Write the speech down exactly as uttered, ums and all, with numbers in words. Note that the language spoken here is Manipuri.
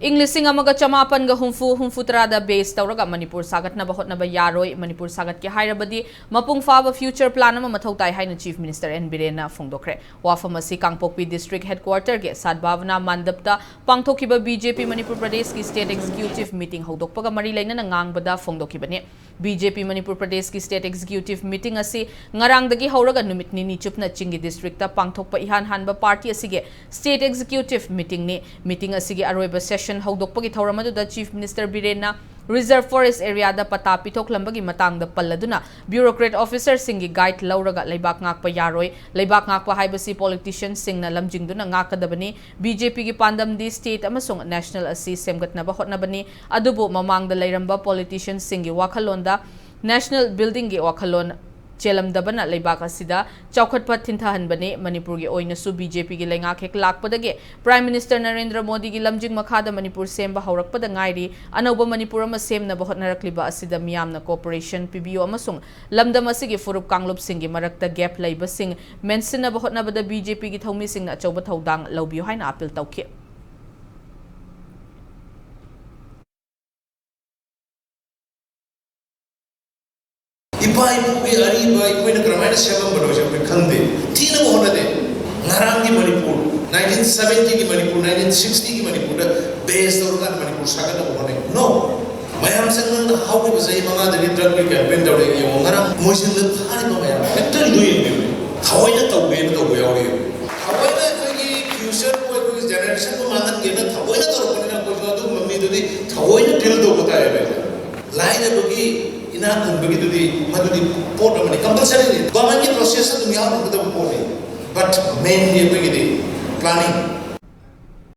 ꯏꯪ ꯂꯤꯁꯤꯡ ꯑꯃꯒ ꯆꯃꯥꯄꯟꯒ ꯍꯨꯝꯐꯨ ꯍꯨꯝꯐꯨ ꯇꯔꯥꯗ base ꯇꯧꯔꯒ ꯃꯅꯤꯄꯨꯔ ꯁꯥꯒꯠꯅꯕ ꯍꯣꯠꯅꯕ ꯌꯥꯔꯣꯏ꯫ ꯃꯅꯤꯄꯨꯔ ꯁꯥꯒꯠꯀꯦ ꯍꯥꯏꯔꯕꯗꯤ ꯃꯄꯨꯡ ꯐꯥꯕ future plan ꯑꯃ ꯃꯊꯧ ꯇꯥꯏ ꯍꯥꯏꯅ Chief Minister N ꯕꯤꯔꯦꯟꯅ ꯐꯣꯡꯗꯣꯛꯈ꯭ꯔꯦ꯫ ꯋꯥꯐꯝ ꯑꯁꯤ ꯀꯥꯡꯄꯣꯛꯄꯤ district headquarter ꯒꯤ ꯁꯗꯚꯥꯕꯅꯥ ꯃꯟꯗꯞꯇ ꯄꯥꯡꯊꯣꯛꯈꯤꯕ BJP ꯃꯅꯤꯄꯨꯔ ꯄ꯭ꯔꯗꯦꯁꯀꯤ state executive meeting ꯍꯧꯗꯣꯛꯄꯒ ꯃꯔꯤ ꯂꯩꯅꯅ ꯉꯥꯡꯕꯗ ꯐꯣꯡꯗꯣꯛꯈꯤꯕꯅꯤ꯫ BJP ꯃꯅꯤꯄꯨꯔ ꯄ꯭ꯔꯗꯦꯁꯀꯤ state executive meeting ꯑꯁꯤ ꯉꯔꯥꯡꯗꯒꯤ ꯍꯧꯔꯒ ꯅꯨꯃꯤꯠ ꯅꯤꯅꯤ ꯆꯨꯞꯅ ꯆꯤꯡꯒꯤ district ꯇ ꯄꯥꯡꯊꯣꯛꯄ ꯏꯍꯥꯟ ꯍꯥꯟꯕ party ꯑꯁꯤꯒꯤ state executive meeting ꯅꯤ꯫ Meeting ꯑꯁꯤꯒꯤ ꯑꯔꯣꯏꯕ session ꯍꯧꯗꯣꯛꯄꯒꯤ ꯊꯧꯔꯝ ꯑꯗꯨꯗ Chief Minister ꯕꯤꯔꯦꯟꯅ reserve forest area ꯗ ꯄꯇꯥ ꯄꯤꯊꯣꯛꯂꯝꯕꯒꯤ ꯃꯇꯥꯡꯗ ꯄꯜꯂꯗꯨꯅ, bureaucrat officer ꯁꯤꯡꯒꯤ guide ꯂꯧꯔꯒ ꯂꯩꯕꯥꯛ ꯉꯥꯛꯄ ꯌꯥꯔꯣꯏ꯫ ꯂꯩꯕꯥꯛ ꯉꯥꯛꯄ ꯍꯥꯏꯕꯁꯤ politician ꯁꯤꯡꯅ ꯂꯝꯖꯤꯡꯗꯨꯅ ꯉꯥꯛꯀꯗꯕꯅꯤ꯫ BJP ꯒꯤ ꯄꯥꯟꯗꯝꯗꯤ state ꯑꯃꯁꯨꯡ national ꯑꯁꯤ ꯁꯦꯝꯒꯠꯅꯕ ꯍꯣꯠꯅꯕꯅꯤ꯫ ꯑꯗꯨꯕꯨ ꯃꯃꯥꯡꯗ ꯂꯩꯔꯝꯕ politician ꯁꯤꯡꯒꯤ ꯋꯥꯈꯜꯂꯣꯟꯗ national building ꯒꯤ ꯋꯥꯈꯜꯂꯣꯟ ꯆꯦꯜꯂꯝꯗꯕꯅ ꯂꯩꯕꯥꯛ ꯑꯁꯤꯗ ꯆꯥꯎꯈꯠꯄ ꯊꯤꯟꯊꯍꯟꯕꯅꯤ꯫ ꯃꯅꯤꯄꯨꯔꯒꯤ ꯑꯣꯏꯅꯁꯨ BJP ꯒꯤ ꯂꯩꯉꯥꯛ ꯍꯦꯛ ꯂꯥꯛꯄꯗꯒꯤ Prime Minister ꯅꯔꯦꯟꯗ꯭ꯔ ꯃꯣꯗꯤꯒꯤ ꯂꯝꯖꯤꯡ ꯃꯈꯥꯗ ꯃꯅꯤꯄꯨꯔ ꯁꯦꯝꯕ ꯍꯧꯔꯛꯄꯗ ꯉꯥꯏꯔꯤ꯫ ꯑꯅꯧꯕ ꯃꯅꯤꯄꯨꯔ ꯑꯃ ꯁꯦꯝꯅꯕ ꯍꯣꯠꯅꯔꯛꯂꯤꯕ ꯑꯁꯤꯗ ꯃꯤꯌꯥꯝꯅ cooperation ꯄꯤꯕꯤꯌꯨ ꯑꯃꯁꯨꯡ ꯂꯝꯗꯝ ꯑꯁꯤꯒꯤ ꯐꯨꯔꯨꯞ ꯀꯥꯡꯂꯨꯞꯁꯤꯡꯒꯤ ꯃꯔꯛꯇ gap ꯂꯩꯕꯁꯤꯡ ꯃꯦꯟꯁꯤꯟꯅꯕ ꯍꯣꯠꯅꯕꯗ BJP ꯒꯤ ꯊꯧꯃꯤꯁꯤꯡꯅ ꯑꯆꯧꯕ ꯊꯧꯗꯥꯡ ꯂꯧꯕꯤꯌꯨ ꯍꯥꯏꯅ appeal ꯇꯧꯈꯤ꯫ ꯏꯄꯥ ꯏꯄꯨꯒꯤ ꯑꯔꯤꯕ ꯑꯩꯈꯣꯏꯅ ꯀꯔꯝꯍꯥꯏꯅ ꯁꯦꯝꯃꯝꯕꯅꯣꯁꯦ ꯑꯩꯈꯣꯏ ꯈꯪꯗꯦ꯫ ꯊꯤꯅꯕ ꯍꯣꯠꯅꯗꯦ꯫ ꯉꯔꯥꯡꯒꯤ ꯃꯅꯤꯄꯨꯔ, nineteen seventy ꯒꯤ ꯃꯅꯤꯄꯨꯔ, nineteen sixty ꯒꯤ ꯃꯅꯤꯄꯨꯔꯗ base ꯇꯧꯔꯀꯥꯟꯗ ꯃꯅꯤꯄꯨꯔ ꯁꯥꯒꯠꯅꯕ ꯍꯣꯠꯅꯩ꯫ No꯫ ꯃꯌꯥꯝ ꯆꯪꯗꯅ ꯍꯧꯈꯤꯕ ꯆꯍꯤ ꯃꯉꯥꯗꯒꯤ drug ꯀꯤ campaign ꯇꯧꯔꯦ꯫ ꯌꯦꯡꯉꯣ, ꯉꯔꯥꯡ ꯃꯣꯏꯁꯤꯡꯗ ꯐꯥꯔꯤꯕ ꯃꯌꯥꯝ ꯑꯝꯇ ꯂꯣꯏ ꯌꯦꯡꯕꯤꯌꯨꯅꯦ꯫ ꯊꯑꯣꯏꯅ ꯇꯧꯒꯦꯅ ꯇꯧꯕ ꯌꯥꯎꯔꯤ꯫ ꯊꯑꯣꯏꯅ ꯑꯩꯈꯣꯏꯒꯤ future ꯕꯨ, ꯑꯩꯈꯣꯏꯒꯤ generation ꯕꯨ ꯃꯥꯡꯍꯟꯒꯦꯅ ꯊꯑꯣꯏꯅ ꯇꯧꯔꯛꯄꯅꯤꯅ ꯑꯩꯈꯣꯏꯁꯨ ꯑꯗꯨꯒꯨꯝꯕ ꯃꯤꯗꯨꯗꯤ ꯊꯑꯣꯏꯅ deal ꯇꯧꯕ ꯇꯥꯏꯌꯦꯕ꯫ ꯂꯥꯏꯔꯕꯒꯤ ꯏꯅꯥꯛ ꯈꯨꯟꯕꯒꯤꯗꯨꯗꯤ ꯃꯗꯨꯗꯤ ꯄꯣꯠ ꯑꯃꯅꯤ, compulsory ꯅꯤ꯫ Government ꯀꯤ process ꯑꯗꯨꯝ ꯌꯥꯎꯔꯝꯒꯗꯕ ꯄꯣꯠꯅꯤ꯫ But main ꯗꯤ ꯑꯩꯈꯣꯏꯒꯤꯗꯤ planning꯫